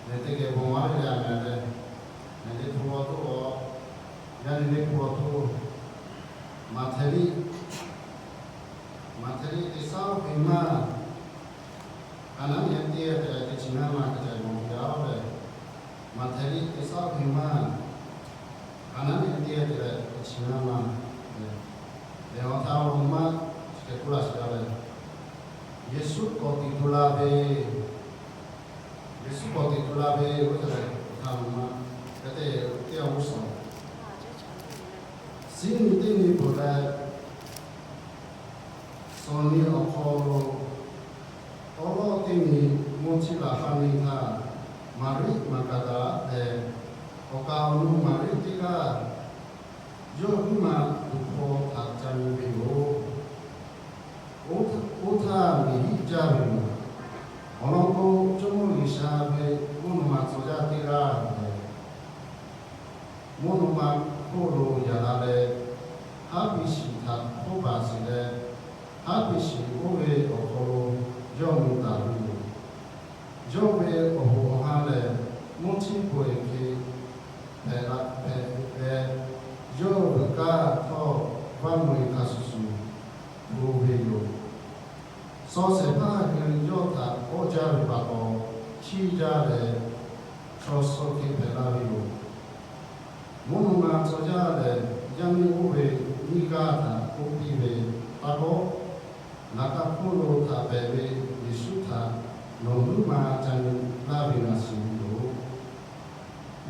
Neˬ teˇ geh bon maˇ ve le, a meh le, neˬ le hpu awˬ to, yaˇ nyi le hpu awˬ to, Maꞈhtehˍ liꞈ, Maꞈhtehˍ liꞈ teˇ saˉ oˇ hk'e maˇ, a naˉ nyi teˇ g'aˇ te leh teˇ chi ngaˇ maˇ hk'a ca mawˬ ve yoˬ le. Maꞈhtehˍ liꞈ teˇ saˉ oˇ hk'e maˇ, a naˉ nyi teˇ g'aˇ te leh teˇ chi ngaˇ maˇ le. Lehˬ, awˬ htaꞈ awˬ maˇ chi hk'e k'oˆ laˇ sheˍ a le. Yeˍsuˆ k'awꞈ teꞈ tu la ve, Yeˍsuˆ k'awꞈ teꞈ tu la ve k'oˆ htaˇ, awˬ htaꞈ awˬ maˇ hk'e te, teˇ g'aˇ g'uˇ suhˍ, suˉ nyi teˇ nyi peuˬ leh, suhˍ nyi awˬ hk'aw lo awˉ lawˉ teˇ nyi mvuhˇ chiˇ laꞈ hpaˇ nyi htaˇ, Maˍriˆ Maˍgaˍdaˍlaˆ leh awˬ kaˍ awˬ nu Maˍriˆ teˇ g'aˇ, yawˇ huiˉ ma tuˍ hpaw htaꞈ ca nyi ve yoˬ. Oˇ htaˇ miˬ hiˆ jaˇ ve yoˬ. Awˬ lawn k'o, Jawˇmawˇ G'uiˬsha ve mvuhˇ naw ma tcuh yaˇ teˇ g'aˇ lehˬ, mvuhˇ naw ma hk'oˆ lo yaꞈ la leh, haˉ piˇ shiˍ htaꞈ hkawˇ baˬ sheˍ leh, haˉ piˇ shiˍ oˇ ve awˬ hk'aw lo yawˇ mui taˍ ve yoˬ. Yawˇ ve awˬ hoꞈ awˬ ha lehˬ, mvuhˇ chiˇ pawehˇ hk'e hpehꞈ la hpehꞈ leh, yawˇ veuꞈ kaˇ htawˇ vaˇ mui hk'a shuˍ shuˍ hpu ve yoˬ. Shaw shehˍ hpaˇ hui yawˇ htaꞈ kawˆ jaˇ ve pa taw, chiˇ jaˇ leh, chaw suh hk'e hpehꞈ la ve yoˬ. Mvuhˇ naw ma tcuh yaˇ lehˬ, yaˇ miˇ oˇ ve nyiˇ g'aˇ htaꞈ k'oˆ piˇ ve, Taˇ kawˆ, laꞈ ka hk'oˆ lo htaꞈ pehˍ ve Yeˍsuˆ htaꞈ nawˬ huiˉ ma ca nyi laˇ ve ngaˬ shiˍ ve yoˬ.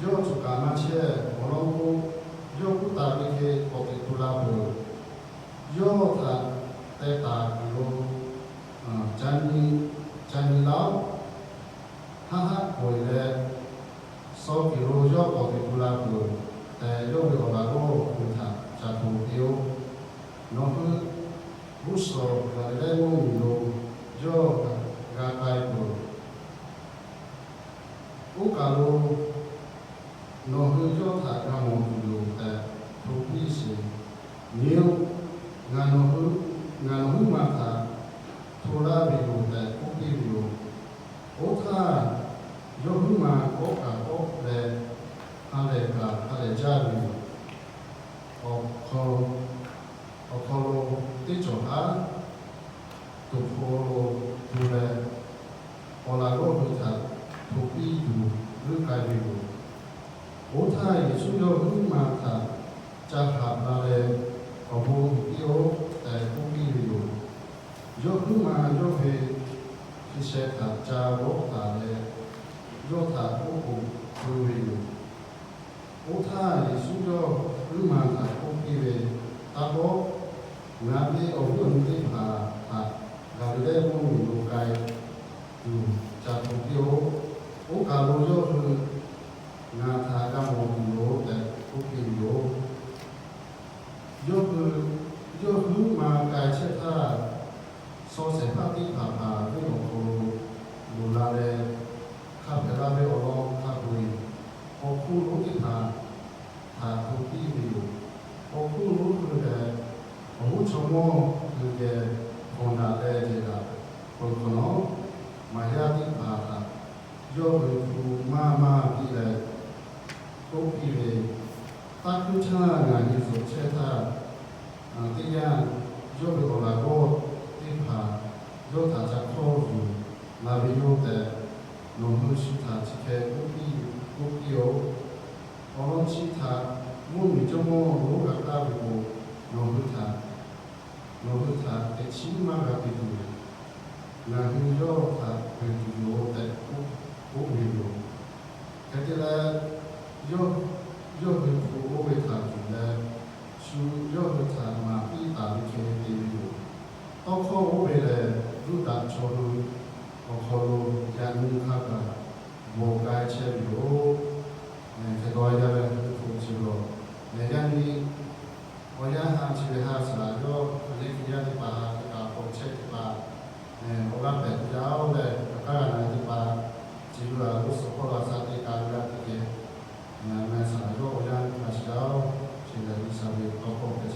Yawˇ choˬ kaꞈ maˇ chehˇ. Awˬ lawn k'o, yawˇ k'oˆ taˍ ve hk'e k'awꞈ teꞈ tu la peuˬ. Yawˇ htaꞈ teh taˍ kuiˬ lo ca nyi, ca nyi laˇ-oˆ. Haˆ haˆ k'oꞈ-e leh, shaw kuiˬ lo yawˇ k'awꞈ teꞈ tu la peuˬ tehꞈ, yawˇ ve awˬ laꞈ g'awˇ hui htaꞈ ca hto piˇ-oˆ. Nawˬ hui g'uˇ suhˍ Gaˍliˍlehˇ mvuhˇmiˬ lo yawˇ g'a k'ai peuˬ. Oˇ kaˬ lo nawˬ hui yawˇ htaꞈ g'a mawˬ tuˬ yoˬ tehꞈ hto piˇ sheˍ. Nyi-oˆ, ngaˬ nawˬ hui, ngaˬ nawˬ huiˉ ma htaꞈ hto laˇ ve yoˬ tehꞈ k'oˆ piˇ ve yoˬ. Oˇ htaˇ, yawˇ huiˉ ma kawˆ kaꞈ kawˆ leh, ha lehˬ kaꞈ ha lehˬ jaˇ ve yoˬ. Awˬ hk'aw lo teˇ cawˬ haˉ tuˍ hpfuh lo tu leh, awˬ laꞈ g'awˇ hui htaꞈ hto piˇ tuˬ g'uiˇ k'ai ve yoˬ. Oˇ htaˇ, Yeˍsuˆ yawˇ huiˉ ma htaꞈ ca haꞈ la leh, Awˬ bon uiˍ piˇ-oˆ tehꞈ k'oˆ piˇ ve yoˬ. Yawˇ huiˉ ma yawˇ ve hkui sheh htaꞈ ca g'awˆ taˍ leh, yawˇ htaꞈ oˉ k'oˍ pui ve yoˬ. Oˇ htaˇ, Yeˍsuˆ yawˇ huiˉ ma htaꞈ k'oˆ piˇ ve, Taˇ kawˆ, ngaˬ ve awˬ viˉ awˬ nyi teˇ hpaˍ htaꞈ Gaˍliˍlehˇ mvuhˇmiˬ lo k'ai tuˬ ca hto piˇ-oˆ. Oˇ kaˬ lo yawˇ hui ngaˬ htaꞈ g'a mawˬ tuˬ yoˬ tehꞈ k'oˆ piˇ ve yoˬ. Yawˇ hui, yawˇ huiˉ ma k'ai chehˇ htaˇ, shaw shehˍ hpaˇ teˇ hpaˍ hpaˍ venˇ awˬ hk'aw lo loꞈ la leh, hk'a hpehꞈ la ve awˬ lawn hk'a peu-eˬ, paw hkuˇ lonˉ teˇ hpaˍ htaꞈ hto piˇ ve yoˬ. Paw hkuˇ lonˉ hui lehˬ, awˬ hoˉ chaw mawˇ hui geh hpawnˬ daꞈ leh jehˬ daꞈ peuˬ hk'awꞈ nawˉ, Maˍriˆ teˇ hpaˍ htaꞈ yawˇ hui hpu maˇ maˇ piˇ leh k'oˆ piˇ ve, Taˇ hkuiˇ htaˇ ngaˬ hui zuhꞈ chehˇ htaˇ, teˇ yanˇ yawˇ ve awˬ laꞈ g'awˇ teˇ hpaˍ yawˇ htaꞈ ca hkawˇ yuˬ la ve yoˬ tehꞈ, nawˬ hui shu htaꞈ chi hk'e k'oˆ piˇ, k'oˆ piˇ-oˆ. Awˬ lawn chi htaꞈ mvuhˇmiˬ jawˇmawˇ lonˉ g'a kaˇ ve k'o, nawˬ hui htaꞈ, nawˬ hui htaꞈ teꞈ chiˉ maˇ g'a te tuˬ, ngaˬ hui yawˇ htaꞈ peuˬ tuˬ yoˬ tehꞈ k'oˆ ve yoˬ. Hk'e te leh, yawˇ hui hpu oˇ ve htaꞈ tuˬ leh, shu yawˇ hui htaꞈ maˍ piˇ taˍ ve hk'e te ve yoˬ. Tawˇ hkawˇ oˇ ve lehˬ, Yuˇdaꞈ chaw hui awˬ hk'aw lo yaꞈ nyi hk'a gaˬ bvuhꞈ k'ai chehˇ ve yoˬ. Hk'e te leh, yaˇ leh hui hpu chi lawˬ, yaꞈ nyi awˬ yanˇ ha chi ve ha saˍ laꞈ yawˇ a lehˬ hk'e yaˇ teˇ hpaˍ ha teˇ kaꞈ hk'aw chehˇ teˇ hpaˍ, awˬ g'aˇ pehꞈ teˇ yanˇ-oˬ leh, awˬ hk'aˇ g'a na ve teˇ hpaˍ, chi ve a g'uˇ suhˍ hk'aw lo a shaꞈ teꞈ kaꞈ ve g'a teˇ geh, a meh saˍ laꞈ yawˇ awˬ yanˇ hk'a shuˍ yaˇ-oˬ, chi lehˬ G'uiˬsha ve tawˇ hkawˇ hpehꞈ